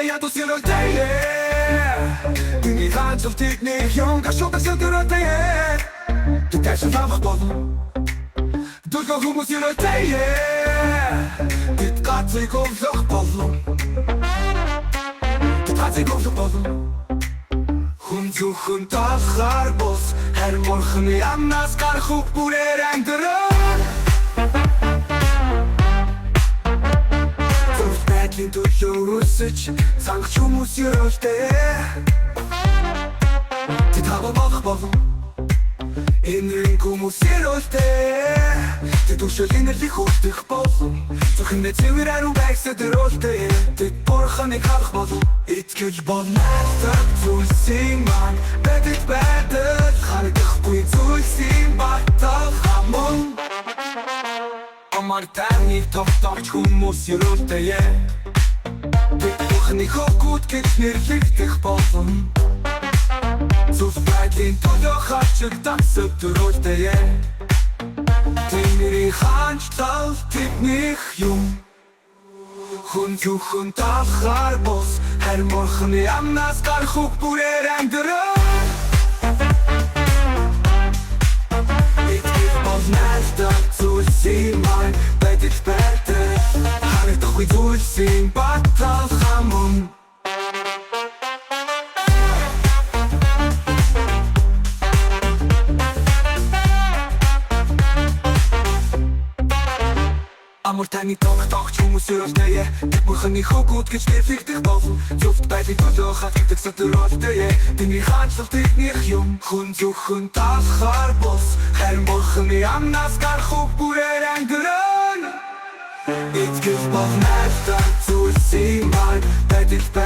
Ядус өрөөлтэй. Тэнгэрийн хаанчлал тэднийх юм. Гашуудаг сэдвэртэй. Тэд аашилт авах болно. Дөргөн хүмүүс өрөөлтэй. Тэд газрыг өвлөх болно. Тэд газрыг өвлөх болно. Хүн зөвхөн талхаар бус, харин Бурханы амнаас гарах үг бүрээр амьдран. Зөвхт байдлын төлөө өсөж цангах хүмүүс ерөөлтэй. Тэд хавар болох болно. Энэрэнгүй хүмүүс ерөөлтэй. Тэд өршөөл, инэрлийг хүртэх болно. Зүрхэндээ цэвэр ариун байх сэдвэрэлтэй. Тэд Бурханыг харах болно. Итгэл бол найдах зүйлсийн маань бодит байдал, харагдахгүй зүйлсийн баталгаа мөн. Амар тайвныг тогтоогч хүмүүс ерөөлтэй. Тэд Бурханы хөвгүүд гэж нэрлэгдэх болно. Зөв байдлын төлөө хачигдах сэдвэрэлтэй. Тэнгэрийн хаанчлал тэднийх юм. Хүн зөвхөн талхаар бус, харин Бурханы амнаас гарах үг бүрээр амьдран. Итгэл бол найдах зүйлсийн маань бодит байдал, харагдахгүй зүйлсийн баталгаа мөн. Амар тайвныг тогтоогч хүмүүс ерөөлтэй. Тэд Бурханы хөвгүүд гэж нэрлэгдэх болно. Зөвхт байдлын төлөө хатдаг сэдвэрэлтэй. Тэнгэрийн хаанчлал тэднийх юм. Хүн зөвхөн талхаар бус, харин Бурханы амнаас гарах үг бүрээр амьдран. Итгэл бол найдах зүйлсийн маань бодит байдал.